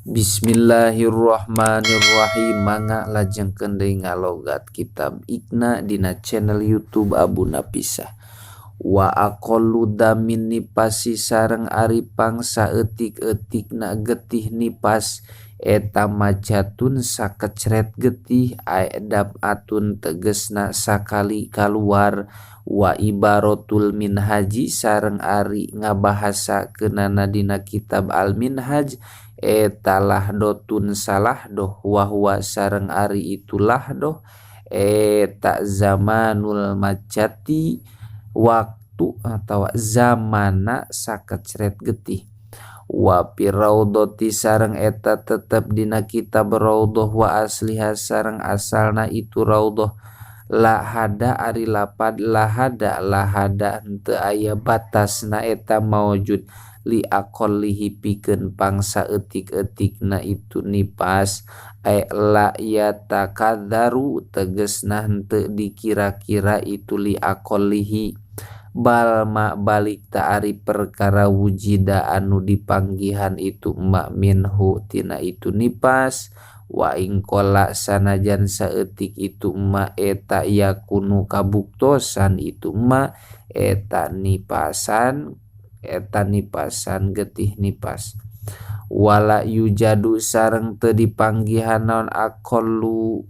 Bismillahirrahmanirrahim. Mangga lajengkeun deui ngalogat kitab Iqna dina channel YouTube Abu Napisah. Wa aqallu damin nipasi sareng ari pang saeutik-eutikna getih nipas eta majatun sakecret getih atun tegesna sakali kaluar. Wa ibaratul minhaji sareng ari ngabahasakeunana dina kitab Al Minhaj eta lahdotun salahdoh wa huwa sareng ari itu lahdoh eta zamanul majati waktu atau zamana sakecret getih. Wa firaudhati sareng eta tetep dina kitab raudhah wa asliha sareng asalna itu raudhah lahada ari lapad lahada lahada henteu aya batasna eta maujud li aqallihi pikeun pangsa eutik-eutikna itu nipas ay la yatakadzaru tegesna henteu dikira-kira itu li aqallihi bal ma balik ta ari perkara wujida anu dipanggihan itu ma minhu tina itu nipas wa ing qala sanajan saeutik itu ma eta yakunu kabuktosan itu ma eta nipasan eta nipasan getih nipas. Wala yujadu sareng teu dipanggihan naon aqallu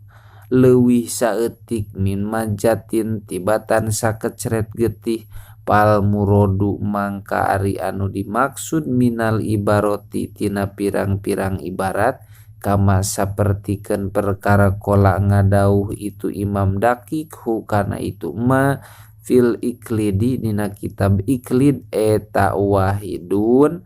leuwih saeutik min majatin tibatan sakecret getih pal murodu mangka ari anu dimaksud minal ibaroti tina pirang-pirang ibarat kama sapertikeun perkara qala ngadauh itu Imam Daqiq hu kana itu ma fil iklidi dina kitab iklid eta wahidun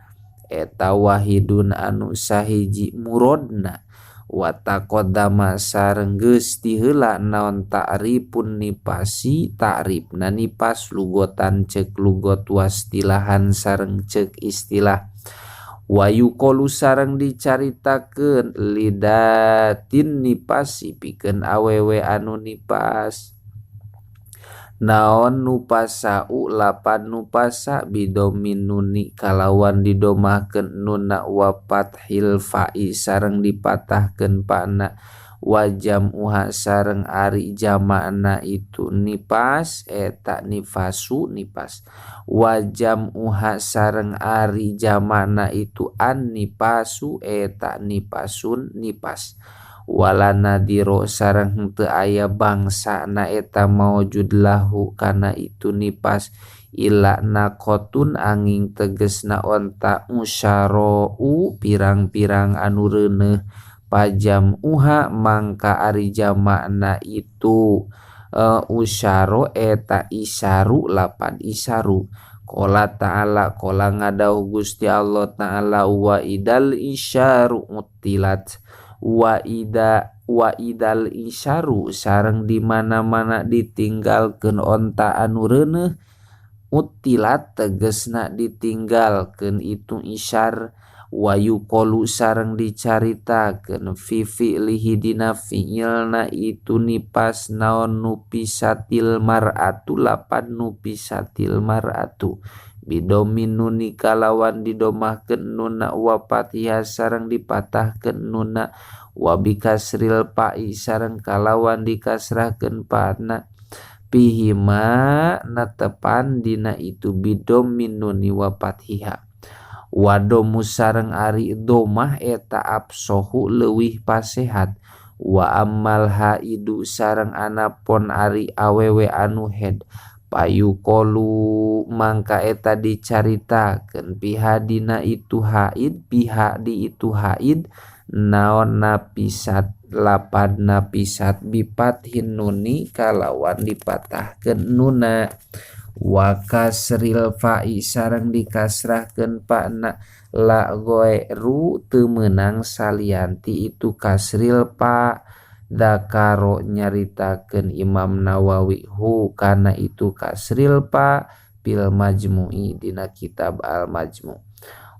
anu sahiji murodna wa taqaddama sareng geus tiheula naon ta'rifun nipasi ta'rifna nipas lugotan ceuk lugot wastilahan sareng ceuk istilah wa yuqalu sareng dicaritakeun lidatin nipasi pikeun awewe anu nipas naon nupasau lapan nupasa bidomin nuni kalawan didomahkeun nuna wa fathil fa'i sareng dipatahkeun fa'na wa jam'uha sareng ari jama'na itu nipas eta nifasu nipas wa jam'uha sareng ari jama'na itu an nipasu eta nipasun nipas wala nadiro sareng henteu aya bangsa na eta maujud lahu kana itu nipas ila naqotun angin tegesna onta usyarau pirang-pirang anu reuneuh pajam uha mangka ari jamakna itu usyaro eta isyaru lapan isyaru. Qala ta'ala qala ngadauh Gusti Allah ta'ala wa idal isyaru utilat wa ida wa idal isyaru sareng di mana-mana ditinggalkeun onta anu reuneuh utilat tegesna ditinggalkeun itu isyar wa yuqalu sareng dicaritakeun fi fi'lihi dina fi'ilna itu nipas naon nupisatil mar'atu lapan nupisatil mar'atu bidomin nuni kalawan didomahkeun nuna wa fatihah sareng dipatahkeun nuna wa bikasril fa'i sareng kalawan dikasrahkeun fa'na pihima natepan dina itu bidomin nuni wa fatihah wa domu sareng ari domah eta absohu leuwih pasehat wa ammal haidu sareng anapon ari awewe anu head payuqalu mangka eta dicaritakeun pihadina itu haid piha di itu haid naon napisat lapad napisat bipathin nuni kalawan dipatahkeun nuna wa kasril fa'i sareng dikasrahkeun fa'na la goeru teu meunang salianti itu kasril fa. Dakaro nyaritakeun Imam Nawawi hu kana itu kasril fa fil majmu'i dina kitab Al Majmu'.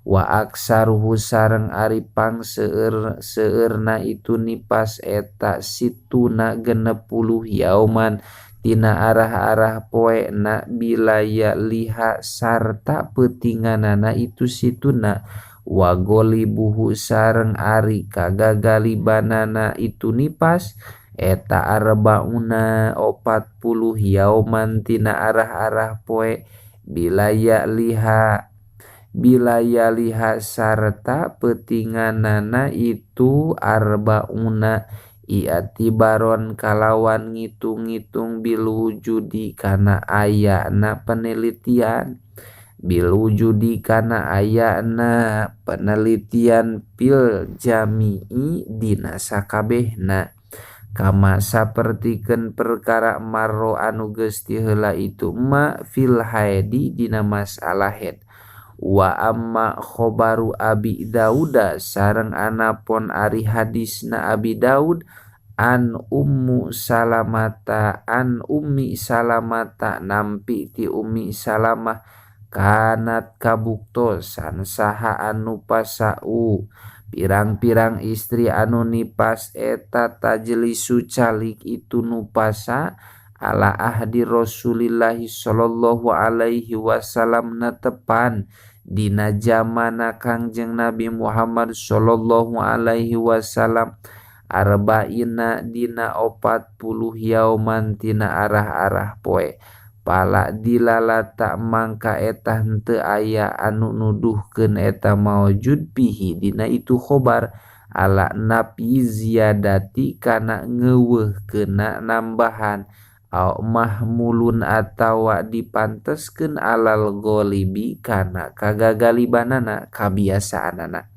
Wa aksaruhu sareng ari pang seueur seueurna itu nipas eta situna 60 yauman tina arah-arah poena bilaya liha sarta peutinganana itu situna. Wa golibuhu sareng ari kagagalibanana itu nipas eta arbauna 40 yauman tina arah-arah poe bilaya liha sarta peutinganana itu arbauna i'tibaron kalawan ngitung-ngitung bil wujudi kana ayana penelitian bil wujudi kana ayana penelitian fil jami'i dina sakabehna kama sapertikeun perkara marro anu geus ti heula itu ma fil haidi dina masalah haid. Wa amma khobaru Abi Dauda sareng anapon ari hadisna Abi Daud an Ummu Salamata an Ummi Salamata nampi ti Ummi Salamah kanat kabuktosan saha anu pasau pirang-pirang istri anu nipas eta tajlisu calik itu nupasa ala ahdi Rasulillahi sallallahu alaihi wasallam netepan dina jamana Kangjeng Nabi Muhammad sallallahu alaihi wasallam arba'ina dina 40 yauman tina arah-arah poe pala dilalata mangka eta henteu aya anu nuduhkeun eta maujud pihi dina itu khobar ala napi ziyadati kana ngeuweuhkeunna nambahan au mahmulun atawa dipanteskeun alal golibi kana kagagalibanana kabiasaanana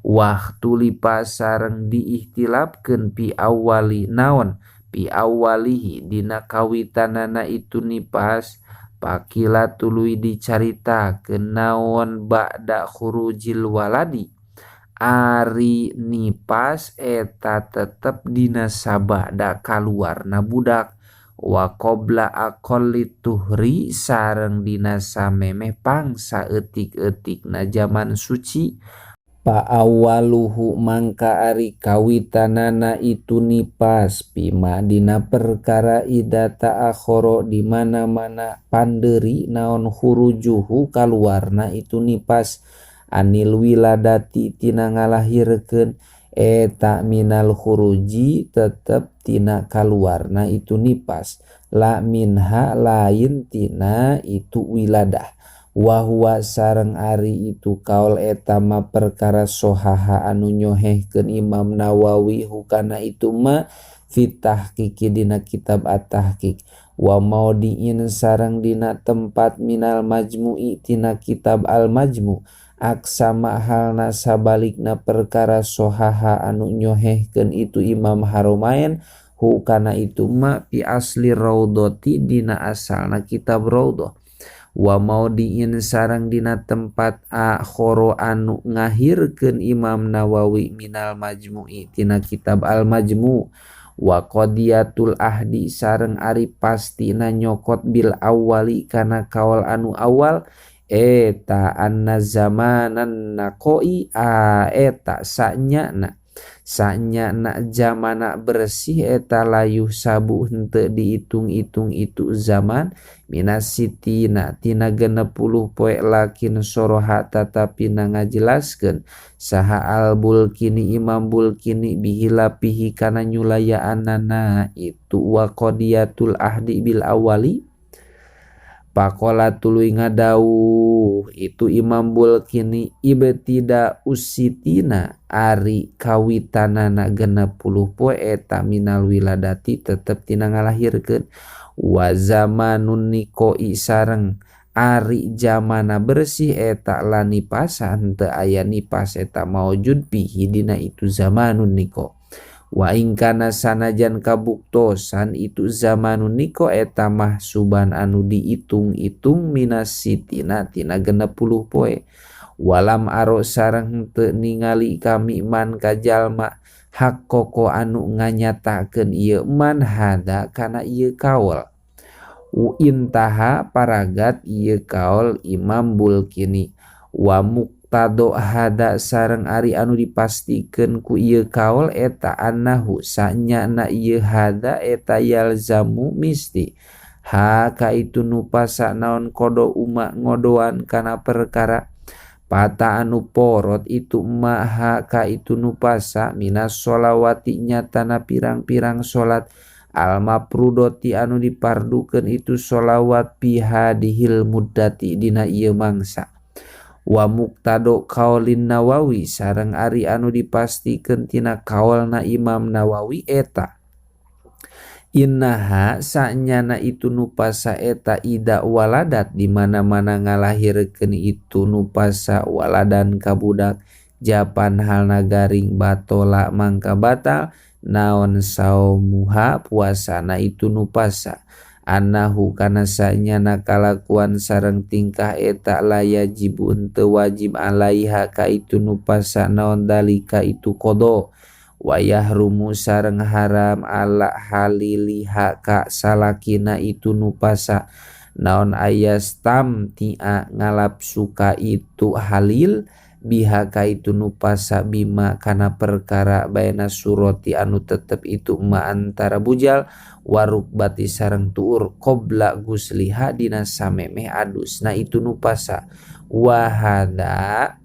waktu lipa sareng diihtilafkeun pi awali naon pi awalihi dina kawitanana itu nipas pakila tuluy dicaritakeun naon ba'da khurujil waladi ari nipas eta tetep dina sabada kaluarna budak wa qabla aqalli tuhri sareng dina samemeh pangsa eutik-eutikna zaman suci pa awaluhu mangka ari kawitanana itu nipas pima dina perkara ida ta'akhoro di mana-mana panderi naon hurujuhu kaluarna itu nipas anil wiladati tina ngalahirkeun eta minal khuruji tetep tina kaluarna itu nipas la minha lain tina itu wiladah wahwa sareng ari itu kaul eta ma perkara sohaha anu nyohehkeun Imam Nawawi hukana itu ma fitahqiqi dina kitab at-tahqiq wa maudiin sareng dina tempat minal majmu'i tina kitab al-majmu aksama halna sabalikna perkara sohaha anu nyohehkeun itu Imam Haromain hukana itu ma fi asli raudhati dina asalna kitab raudhah wa maudiin sareng dina tempat akhoro anu ngahirkeun Imam Nawawi minal majmu'i tina kitab al majmu wa qadiyatul ahdi sareng ari pastina nyokot bil awali kana kaul anu awal eta anna zamanan naqoi a eta sanyana sanyana jamana bersih eta layuh sabu henteu diitung-itung itu zaman minas sitina tina 60 poe lakin soroha tatapi ngajelaskeun saha al bulkini Imam Bulkini bihilapihi kana nyulayaanana itu wa qadiyatul ahdi bil awali pakola tuluy ngadauh itu Imam Bulkini ibtida usitina ari kawitanana 60 poe eta minal wiladati tetep tina ngalahirkeun wa zamanun niqoi sareng ari jamana bersih eta la nipasa henteu aya nipas eta maujud pihi dina itu zamanun niqo wa ingkana sanajan kabuktosan itu zamanun niko eta mahsuban anu diitung-itung minas sitina tina 60 poe walam aro sareng henteu ningali kami man ka jalma hak koko anu nganyatakeun ieu man hada kana ieu kaul intaha paragat ieu kaul Imam Bulkini wa tado hada sareng ari anu dipastikeun ku ieu kaul eta annahu sanyana ieu hada eta yalzamu misti ha ka itu nupasa naon kodo uma ngodoan kana perkara Pata anu porot itu maha ka itu nupasa minas sholawati nyatana pirang-pirang salat al maprudoti anu dipardukeun itu sholawat pihadihil muddati dina ieu mangsa. Wa muqtado kaulin Nawawi sareng ari anu dipastikeun tina kaulna Imam Nawawi eta innaha sanyana itu nupasa eta ida waladat di mana-mana ngalahirkeun itu nupasa waladan ka budak japan halna garing batola mangka batal naon saumuha puasana itu nupasa annahu kana sanyana kalakuan sareng tingkah eta la yajibu henteu wajib alaiha ka itu nupasa naon dalika itu qada wayahrumu sareng haram ala haliliha ka salakina itu nupasa naon ayastam tia ngalap suka itu halil biha ka itu nupasa bima kana perkara baina surati anu tetep itu ma antara bujal warukbati sareng tuur qobla gusliha dina samemeh adusna itu nupasa wahada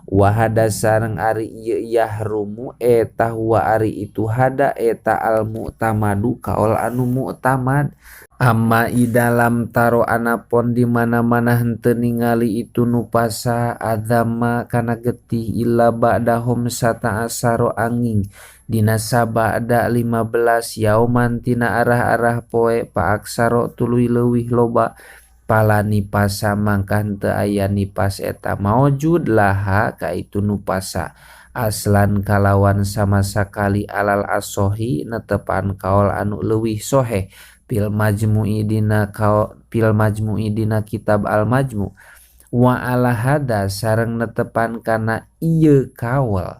wahada sareng ari ieu yahrumu eta huwa ari itu hada eta al mu'tamadu kaol anu mu'tamad amma idalam taro anapon di mana-mana henteu ningali itu nupasa adzama kana getih illa ba'da khamsata asaro angin dina sabada 15 yauman tina arah-arah poe paaksaro tuluy leuwih loba pala nipasa mangka henteu aya nipas eta maujud laha ka itu nupasa aslan kalawan sama sakali alal asohi netepan kaol anu leuwih soheh fil majmu'i dina kaol fil majmu'i dina kitab al majmu wa ala hada sareng netepan kana ieu kaol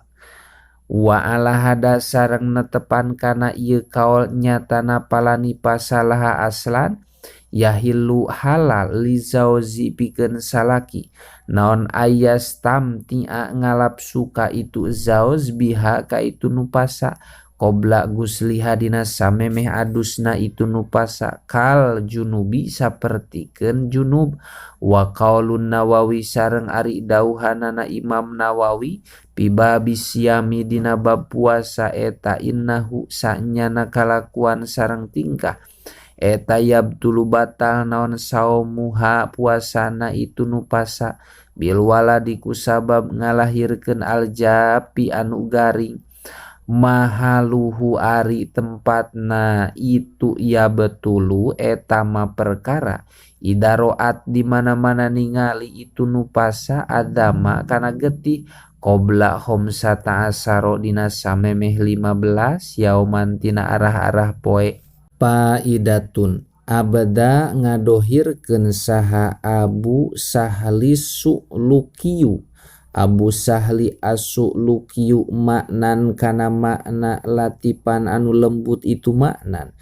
wa ala hada sareng netepan kana ieu kaol nyatana pala nipasa laha aslan yahilu halal li zauji pikeun salaki naon ayas tamtia ngalap suka itu zauz biha ka itu nupasa qobla gusliha dina samemeh adusna itu nupasa kal junubi sapertikeun junub wa qaulun Nawawi sareng ari dauhanana Imam Nawawi pibabi siami dina bab puasa eta innahu sanyana kalakuan sareng tingkah eta yabtulu batal naon saumuha puasana itu nupasa bil waladi kusabab ngalahirkeun aljapi anu garing mahaluhu ari tempatna itu ya betulu eta ma perkara idaroat di mana-mana ningali itu nupasa adama kana getih qobla khamsata asaro dina samemeh 15 yauman tina arah-arah poe. Faidatun abda ngadohirkeun saha Abu Sahli Su'lukiyu Abu Sahli As-Su'lukiyu maknan kana makna latipan anu lembut itu maknan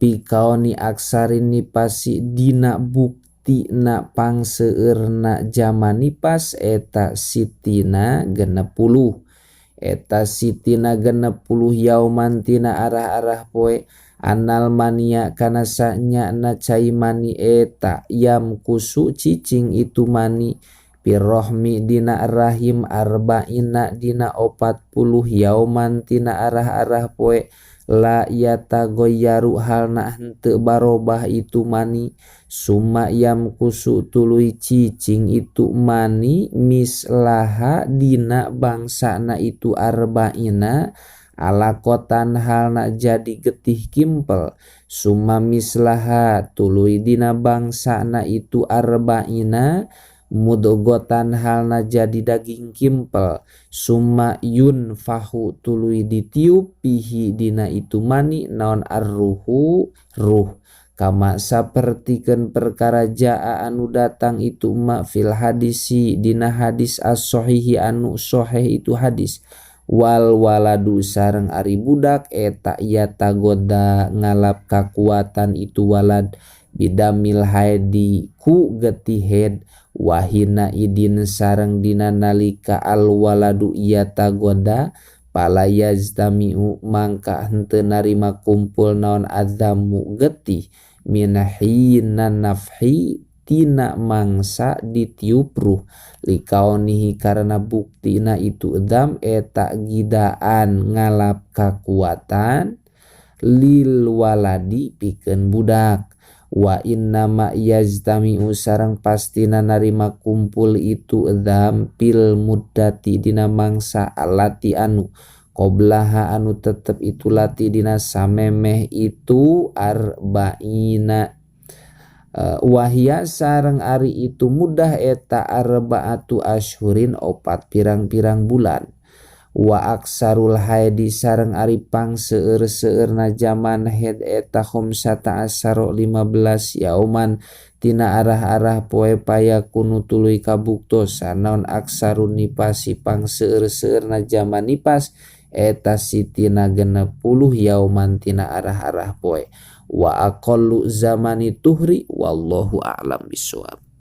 pikaoni aksarin nipasi dina buktina pangseueurna jaman nipas eta sitina 60 eta sitina 60 yauman tina arah-arah poe anal mania kana sanyana cai mani eta yam kusu cicing itu mani pirrohmi dina rahim arba'ina dina 40 yauman tina arah-arah poe la yatagoyaru halna henteu barobah itu mani summa yam kusu tuluy cicing itu mani mislaha dina bangsana itu arba'ina alakotan halna jadi getih kimpel summa mislaha tuluy dina bangsana itu arba'ina mudgotan halna jadi daging kimpel summa yunfahu tuluy ditiup pihi dina itu mani naon arruhu ruh kama sapertikeun perkara jaa anu datang itu ma fil hadisi dina hadis as-sahihi anu sahih itu hadis wal waladu sareng ari budak eta yatagoda ngalap kakuatan itu walad bidamil haidi ku getih head wahina idin sareng dina nalika al waladu yatagoda pala yajtamiu mangka henteu narima kumpul naon adzamu getih min hina nafhi tina mangsa ditiup ruh likaunihi karena buktina itu dam eta gidaan ngalap kakuatan lil waladi pikeun budak wa innama yajtami'u sareng pastina narima kumpul itu dam fil muddati dina mangsa allati anu qoblaha anu tetep itu lati dina samemeh itu arba'ina wahia sareng ari itu mudah eta arba'atu ashurin opat pirang-pirang bulan wa aksarul haidi sareng ari pang seueur-seueurna jaman haid eta khamsata asyara 15 yauman tina arah-arah poe payakunu tuluy kabuktosan naon aksarun nifasi pang seueur-seueurna jaman nifas eta sitina 60 yauman tina arah-arah poe wa aqallu zamani tuhri wallahu a'lam bissawab.